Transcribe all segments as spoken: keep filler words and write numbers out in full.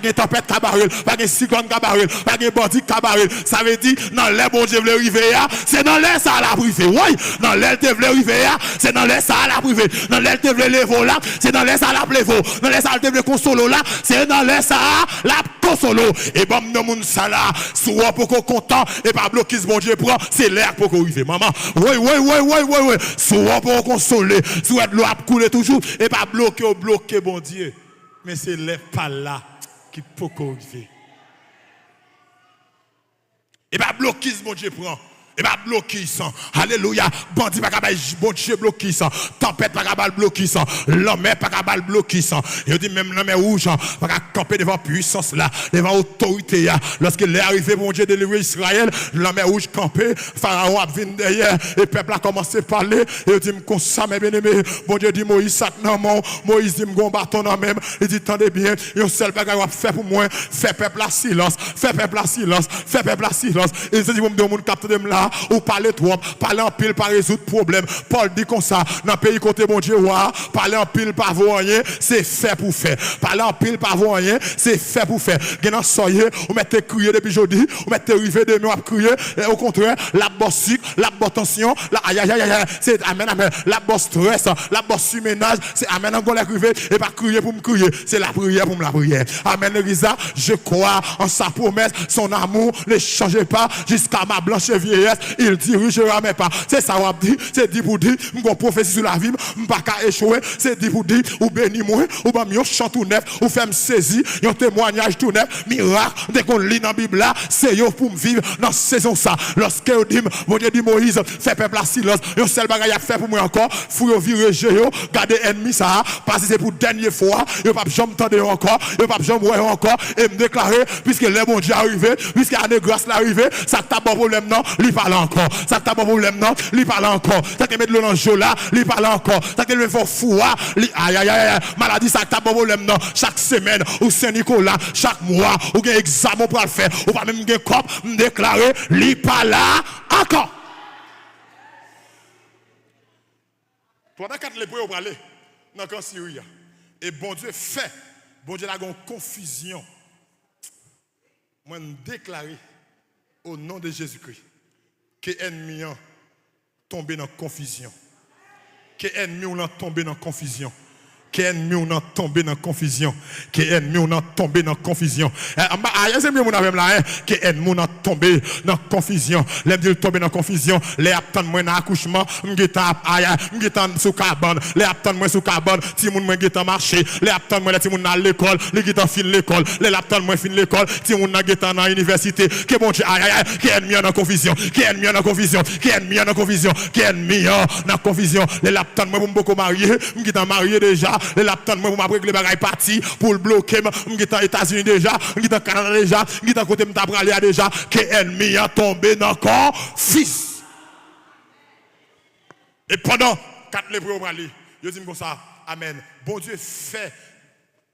gen tanpèt ka bare l, pa gen siklòn ka bare l, pa gen bandi ka bare l. Sa vle di, nan lè Bondye vle rive a, se nan lè sa a l ap rive. Woy! Nan lè l te vle rive a, se nan lè sa a l ap rive. Nan lè l te vle leve w la, se nan lè sa a l ap leve w. Nan lè sa a l te vle konsole w la, se nan lè sa a l ap konsole w. E ban m non moun sa la, si w poko kontan, e pa blokis Bondye pran, se lè a k poko rive. Manman, woy, woy, woy, woy, woy, woy. Si w poko konsole, si w wè dlo ap koule toujou, e pa bloke w bloke Bondye. Men se lè pa l la ki poko rive. E pa blokis Bondye pran. E pa blokis. Alelouya. Bandi pa ka bay Bondye blokis. Tanpèt pa ka ba l blokis. Lanmè pa ka ba l blokis. Yo di menm lanmè wouj pa ka kanpe devan pwisans la, devan otorite a. Lòske lè a rive pou Bondye delivre Izrayèl, lanmè wouj kanpe, Farawon ap vin dèyè, e pèp la kòmanse pale. Yo di m konsa, men byeneme, Bondye di Moyiz, sa k nan men w? Moyiz di m gon baton nan men m. Li di, tande byen, yon sèl bagay w ap fè pou mwen, fè pèp la silans, fè pèp la silans, fè pèp la silans. E se di pou m di yon moun k ap tande m la, ou pale twòp, pale anpil pa rezoud pwoblèm. Pòl di konsa, nan peyi kote Bondye wa, pale anpil pa vo anyen, se fè pou fè. Pale anpil pa vo anyen, se fè pou fè. Gen nan sa w ye, ou mèt te kriye depi jodi, ou mèt te rive demen w ap kriye, e okontrè, l ap ba w sik, l ap ba w tansyon, l ap, ayayayay, se amèn, amèn, l ap ba w strès, l ap ba w simennaj, se amèn, an gon lè k rive, e pa kriye pou m kriye, se lapriyè pou m lapriyè. Amèn, legliz la, je crois en sa promesse, son amour ne change pas, jusqu'à ma blanche vieillesse, il dirigera mes pas. Se sa w ap di, se di pou di, m gon pwofesi sou lavi m, m pa ka echwe, se di pou di, ou beni mwen, ou ban m yon chan tou nèf, ou fè m sezi, yon temwayaj tou nèf, mirak, m te konn li nan Bib la, se yo pou m viv nan sezon sa. Lòske yo di m, Bondye di Moyiz, fè pèp la silans, yon sèl bagay y ap fè pou mwen ankò, fou yo vire je yo, gade ènmi sa a, pase se pou dènye fwa, yo p ap janm tande yo ankò, yo p ap janm wè yo ankò, e m deklare, piske lè Bondye a rive, piske ane gras la rive, sa k t ap ba w pwoblèm nan, li pa la ankò, sa k t ap ba w pwoblèm nan, li pa la ankò, sa k te met dlo nan je w la, li pa la ankò, sa k te vle fè w fou a, li, ayayayay, maladi sa k t ap ba w pwoblèm nan, chak semèn, ou Sen Nikola, chak mwa, ou gen egzamen w pral fè, ou pa menm gen kòb, m deklare, li pa la ankò. Pandan kat lepre yo prale nan kan Siri a. E Bondye fè, Bondye lage yon konfizyon. Mwen, m deklare, o non de Jezikri, ke ènmi an tonbe nan konfizyon. Ke ènmi w lan tonbe nan konfizyon. Ke ènmi w nan tonbe nan konfizyon. Ke ènmi w nan tonbe nan konfizyon. Eh, anba, ah, èske gen moun avè m la, hein? Ke ènmi w nan tonbe nan konfizyon. Lè m di l tonbe nan konfizyon, lè y ap tann mwen nan akouchman, m gentan ap, ay, ay, m gentan sou kabann. Lè y ap tann mwen sou kabann, timoun mwen gentan mache. Lè y ap tann mwen, lè timoun nan al lekòl, li gentan fin lekòl. Lè l ap tann mwen fin lekòl, timoun nan gentan nan inivèsite. Ke Bondye, ay, ay, ay, ke ènmi an nan konfizyon. Ke ènmi an nan konfizyon. Ke ènmi an nan konfizyon. Ke ènmi an nan konfizyon. Lè l ap tann mwen pou m poko marye, m gentan marye deja. Lè l ap tann mwen pou m ap regle bagay pati, pou l bloke m, m gentan Etazini deja, m gentan Kanada deja, m gentan kote m ta prale a deja. Ke ènmi an tonbe nan konfizyon. E pandan kat lepre yo prale, yo di m konsa, amèn. Bondye fè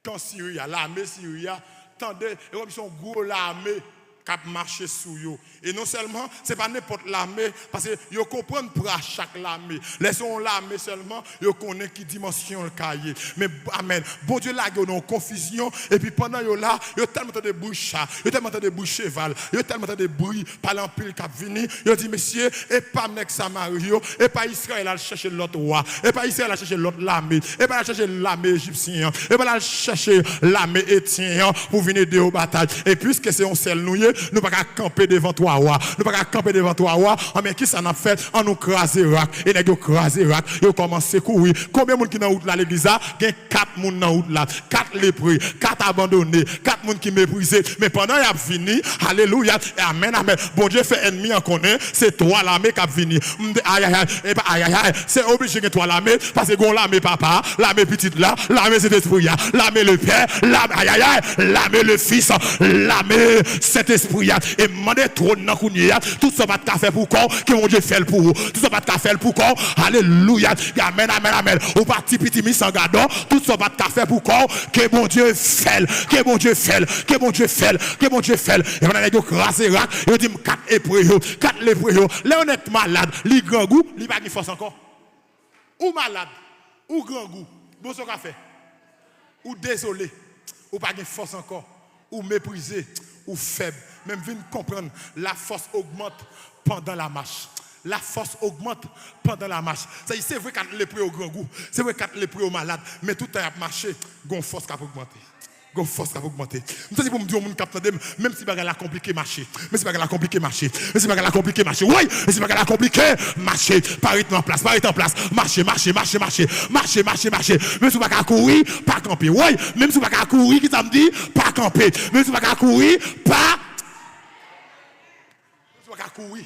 kan Siri a, lame Siri a, tande, e wè se yon gwo lame k ap mache sou yo. E non sèlman, se pa nenpòt lame, paske yo konprann pra chak lame. Lè se yon lame sèlman, yo konnen ki dimansyon l ka ye. Men, amèn, Bondye lage yo nan yon konfizyon, epi pandan yo la, yo tèlman tande bri cha, yo tèlman tande bri cheval, yo tèlman tande bri pale anpil k ap vini, yo di, mesye, e pa nèg Samari yo, e pa Izrayèl al chèche lòt wa, e pa Izrayèl al chèche lòt lame, e pa al chèche lame ejipsyen an, e pa al chèche lame etyen an pou vin ede yo batay. E piske se yon sèl nou ye, nou pa ka kanpe devan twa wa. Nou pa ka kanpe devan twa wa. Anben, kisa n ap fè? An nou kraze rak. E nèg yo kraze rak. Yo kòmanse kouri. Konbyen moun ki nan wout la, legliz la? Gen kat moun nan wout la. Kat lepre. Kat abandone. Kat moun ki meprize. Men pandan y ap vini, alelouya, amèn, amèn. Bondye fè ènmi an konnen se twa lame k ap vini. M te, ayayay, epa, ayayay. Se oblije gen twa lame, paske gon lame papa, lame pitit la, lame Sentespri a, lame le pè, lame, ayayay, lame le fis, lame Sentespri a. E m mande twòn nan kounye a, tout sa w pa t ka fè pou kò w, ke Bondye fè l pou ou. Tout sa w pa t ka fè l pou kò w, alelouya, amèn, amèn, amèn. Ou pa ti piti misan gadò, tout sa w pa t ka fè pou kò w, ke Bondye fè l, ke Bondye fè l, ke Bondye fè l, ke Bondye fè l. E pandan nèg yo kraze rak, yo di m kat lepre yo, kat lepre yo. Lè yon nèg malad, li grangou, li pa gen fòs ankò. Ou malad, ou grangou, bon sa w ka fè? Ou dezole, ou pa gen fòs ankò. Ou meprize, ou fèb, men m vin konprann, la force augmente pendant la marche. La force augmente pendant la marche. Sa di, se vre kat lepre yo grangou, se vre kat lepre yo malad, men tout tan y ap mache, gon fòs k ap ogmante. Gon fòs k ap ogmante. M santi pou m di yon moun k ap tande m, menm si bagay la konplike, mache. Menm si bagay la konplike, mache. Menm si bagay la konplike, mache. Woy! Menm si bagay la konplike, mache. Pa ret nan plas, pa ret an plas. Mache, mache, mache, mache. Mache, mache, mache. Menm si w pa ka kouri, pa kanpe. Woy! Menm si w pa ka kouri, ki sa m di? Pa kanpe. Menm si w pa ka kouri, pa Menm si w pa ka kouri,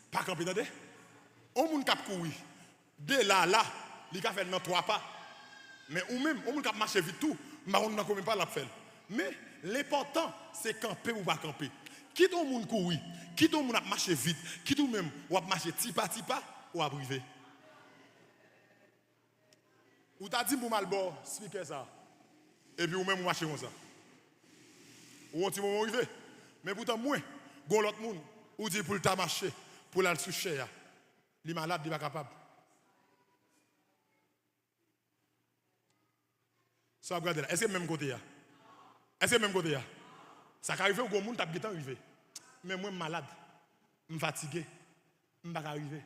pa kanpe, tande. On moun k ap kouri, de la a la, li ka fè l nan twa pa. Men ou menm, on moun k ap mache vit tou, m pa konn nan konbyen pa l ap fè l. Men, lenpòtan, se kanpe ou pa kanpe. Kit on moun kouri, kit on moun ap mache vit, kit ou menm, w ap mache ti pa ti pa, w ap rive. Ou ta di m pou m al bò spikè sa a. Epi ou menm ou mache konsa. Ou yon ti moman ou rive. Men poutan mwen, gon lòt moun, ou di pou l ta mache, pou l al sou chè a. Li malad, li pa kapab. Sa w ap gade la, èske menm kote a? Èske menm kote a? Sa ka rive ou gon moun t ap gentan rive. Men mwen m malad. M fatige. M pa ka rive.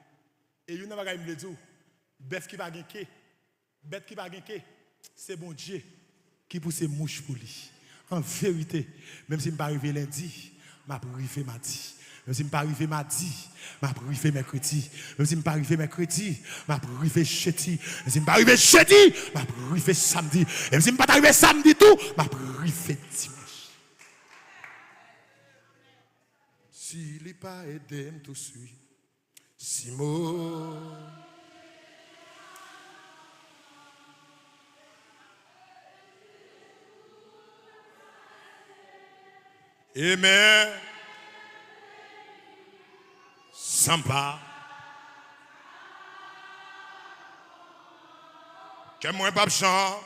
E youn nan bagay m vle di w, bèf ki pa gen ke, bèt ki pa gen ke, se Bondye ki pouse mouch pou li. An verite, menm si m pa rive lendi, m ap rive madi. Menm si m pa rive madi, m ap rive mèkredi. Menm si m pa rive mèkredi, m ap rive jedi. Menm si m pa rive jedi, m ap rive samdi. Menm si m pa ta rive samdi tou, m ap rive dimanch. Si li pa ede m touswit, si mo. Amen. Sanba. Kè mwen p ap chan.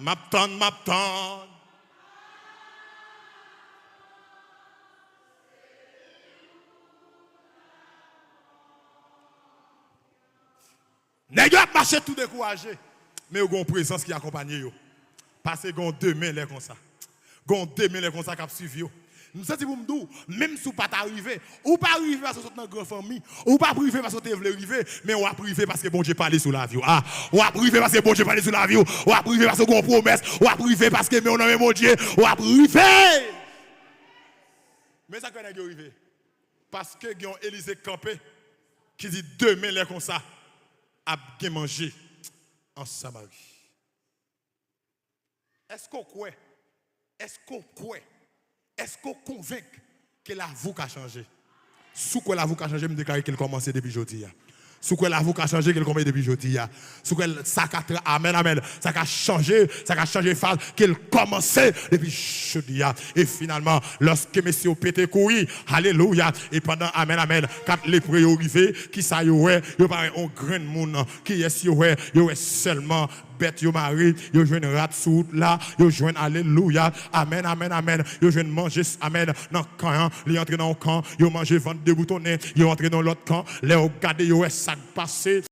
M ap tann, m ap tann. Nèg yo ap mache tou dekouraje, men yo gen yon prezans ki akonpanye yo. Paske gen yon demen lè konsa. Gen yon demen lè konsa k ap swiv yo. M santi pou m di w, menm si w pa ta rive, ou pa rive paske w sot nan gran fanmi, ou pa rive paske w te vle rive, men w ap rive paske Bondye pale sou lavi w. A, w ap rive paske Bondye pale sou lavi w, w ap rive paske w gen yon pwomès, w ap rive paske men w nan men Bondye, w ap rive. Men sa k fè nèg yo rive. Paske gen yon Elize k kanpe, ki di demen lè konsa, ap gen manje an Samari. Èske w kwè? Èske w kwè? Èske w konvenk ke lavi w ka chanje? Si w kwè lavi w ka chanje, m deklare ke l kòmanse depi jodi a. Si w kwè lavi w ka chanje, ke l kòmanse depi jodi a. Si w kwè sa ka tra-, amèn, amèn. Sa ka chanje, sa ka chanje faz, ke l kòmanse depi jodi a. E finalman, lòske mesye yo pete kouri, alelouya, e pandan, amèn, amèn, kat lepre yo rive, kisa yo wè? Yo pa wè yon grenn moun. Kiyès yo wè? Yo wè sèlman bèt yo mare, yo jwenn rat sou wout la, yo jwenn, alelouya, amèn, amèn, amèn, yo jwenn manje, amèn, nan kan an, li antre nan yon kan, yo manje vant deboutonnen, yo antre nan lòt kan, lè yo gade, yo wè sa k pase.